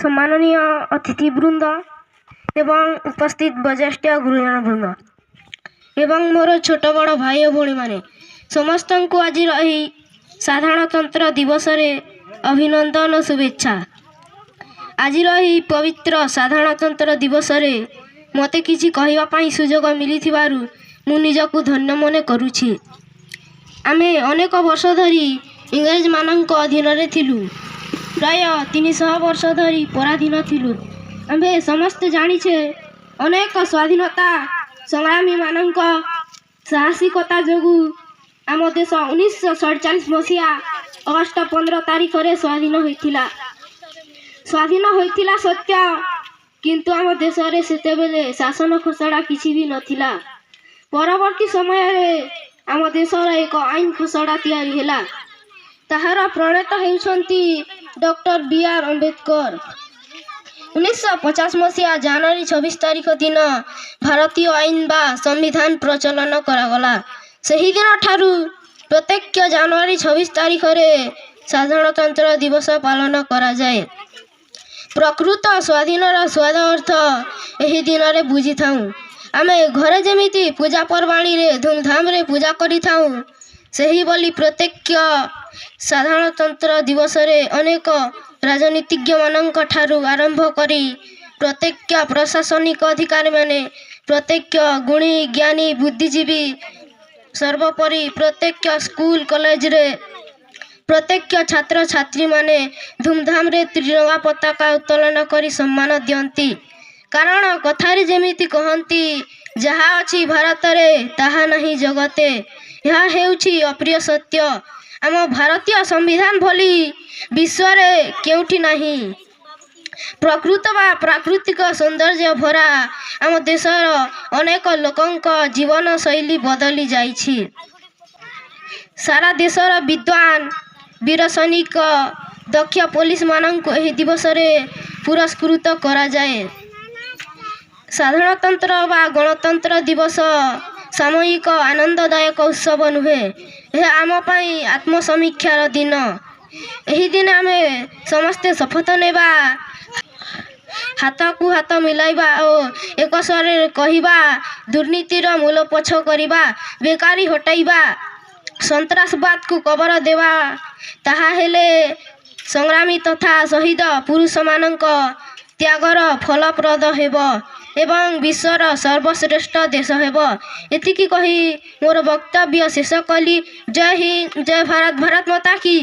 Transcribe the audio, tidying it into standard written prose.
ସମ୍ମାନନୀୟ ଅତିଥିବୃନ୍ଦ ଏବଂ ଉପସ୍ଥିତ ବୟୋଜ୍ୟେଷ୍ଠ ଗୁରୁଜନ ବୃନ୍ଦ ଏବଂ ମୋର ଛୋଟ ବଡ଼ ଭାଇ ଓ ଭଉଣୀମାନେ, ସମସ୍ତଙ୍କୁ ଆଜିର ଏହି ସାଧାରଣତନ୍ତ୍ର ଦିବସରେ ଅଭିନନ୍ଦନ ଓ ଶୁଭେଚ୍ଛା। ଆଜିର ଏହି ପବିତ୍ର ସାଧାରଣତନ୍ତ୍ର ଦିବସରେ ମୋତେ କିଛି କହିବା ପାଇଁ ସୁଯୋଗ ମିଳିଥିବାରୁ ମୁଁ ନିଜକୁ ଧନ୍ୟ ମନେ କରୁଛି। ଆମେ ଅନେକ ବର୍ଷ ଧରି ଇଂରେଜମାନଙ୍କ ଅଧୀନରେ ଥିଲୁ। ପ୍ରାୟ 300 ବର୍ଷ ଧରି ପରାଧୀନ ଥିଲୁ। ଆମ୍ଭେ ସମସ୍ତେ ଜାଣିଛେ, ଅନେକ ସ୍ୱାଧୀନତା ସଂଗ୍ରାମୀମାନଙ୍କ ସାହସିକତା ଯୋଗୁଁ ଆମ ଦେଶ 1947 ମସିହା ଅଗଷ୍ଟ 15 ତାରିଖରେ ସ୍ୱାଧୀନ ହୋଇଥିଲା। ସ୍ୱାଧୀନ ହୋଇଥିଲା ସତ୍ୟ, କିନ୍ତୁ ଆମ ଦେଶରେ ସେତେବେଳେ ଶାସନ ଖସଡ଼ା କିଛି ବି ନଥିଲା। ପରବର୍ତ୍ତୀ ସମୟରେ ଆମ ଦେଶର ଏକ ଆଇନ ଖସଡ଼ା ତିଆରି ହେଲା। ତାହାର ପ୍ରଣେତା ହେଉଛନ୍ତି ଡକ୍ଟର ବି ଆର୍ ଅମ୍ବେଦକର। 1950 ମସିହା ଜାନୁଆରୀ 26 ତାରିଖ ଦିନ ଭାରତୀୟ ଆଇନ ବା ସମ୍ବିଧାନ ପ୍ରଚଳନ କରାଗଲା। ସେହିଦିନ ଠାରୁ ପ୍ରତ୍ୟେକ ଜାନୁଆରୀ 26 ତାରିଖରେ ସାଧାରଣତନ୍ତ୍ର ଦିବସ ପାଳନ କରାଯାଏ। ପ୍ରକୃତ ସ୍ୱାଧୀନର ସ୍ୱାଦ ଅର୍ଥ ଏହି ଦିନରେ ବୁଝିଥାଉ। ଆମେ ଘରେ ଯେମିତି ପୂଜା ପର୍ବାଣୀରେ ଧୁମଧାମରେ ପୂଜା କରିଥାଉ, ସେହିଭଳି ପ୍ରତ୍ୟେକ ସାଧାରଣତନ୍ତ୍ର ଦିବସରେ ଅନେକ ରାଜନୀତିଜ୍ଞମାନଙ୍କ ଠାରୁ ଆରମ୍ଭ କରି ପ୍ରତ୍ୟେକ ପ୍ରଶାସନିକ ଅଧିକାରୀମାନେ, ପ୍ରତ୍ୟେକ ଗୁଣୀ ଜ୍ଞାନୀ ବୁଦ୍ଧିଜୀବୀ, ସର୍ବୋପରି ପ୍ରତ୍ୟେକ ସ୍କୁଲ କଲେଜରେ ପ୍ରତ୍ୟେକ ଛାତ୍ରଛାତ୍ରୀମାନେ ଧୁମଧାମରେ ତ୍ରିରଙ୍ଗା ପତାକା ଉତ୍ତୋଳନ କରି ସମ୍ମାନ ଦିଅନ୍ତି। କାରଣ କଥାରେ ଯେମିତି କହନ୍ତି, ଯାହା ଅଛି ଭାରତରେ ତାହା ନାହିଁ ଜଗତେ। ଏହା ହେଉଛି ଅପ୍ରିୟ ସତ୍ୟ। ଆମ ଭାରତୀୟ ସମ୍ବିଧାନ ଭଳି ବିଶ୍ୱରେ କେଉଁଠି ନାହିଁ। ପ୍ରକୃତ ବା ପ୍ରାକୃତିକ ସୌନ୍ଦର୍ଯ୍ୟ ଭରା ଆମ ଦେଶର ଅନେକ ଲୋକଙ୍କ ଜୀବନଶୈଳୀ ବଦଳି ଯାଇଛି। ସାରା ଦେଶର ବିଦ୍ୱାନ, ବୀର ସୈନିକ, ଦକ୍ଷ ପୋଲିସମାନଙ୍କୁ ଏହି ଦିବସରେ ପୁରସ୍କୃତ କରାଯାଏ। ସାଧାରଣତନ୍ତ୍ର ବା ଗଣତନ୍ତ୍ର ଦିବସ ସାମୟିକ ଆନନ୍ଦଦାୟକ ଉତ୍ସବ ନୁହେଁ। ଏହା ଆମ ପାଇଁ ଆତ୍ମସମୀକ୍ଷାର ଦିନ। ଏହି ଦିନ ଆମେ ସମସ୍ତେ ଶପଥ ନେବା, ହାତକୁ ହାତ ମିଳାଇବା ଓ ଏକ ସ୍ୱରରେ କହିବା, ଦୁର୍ନୀତିର ମୂଳପୋଛ କରିବା, ବେକାରୀ ହଟାଇବା, ସନ୍ତ୍ରାସବାଦକୁ କବର ଦେବା। ତାହା ହେଲେ ସଂଗ୍ରାମୀ ତଥା ଶହୀଦ ପୁରୁଷମାନଙ୍କ ତ୍ୟାଗର ଫଳପ୍ରଦ ହେବ ଏବଂ ବିଶ୍ୱର ସର୍ବଶ୍ରେଷ୍ଠ ଦେଶ ହେବ। ଏତିକି କହି ମୋର ବକ୍ତବ୍ୟ ଶେଷ କଲି। ଜୟ ହିନ୍ଦ, ଜୟ ଭାରତ, ଭାରତ ମାତା କି।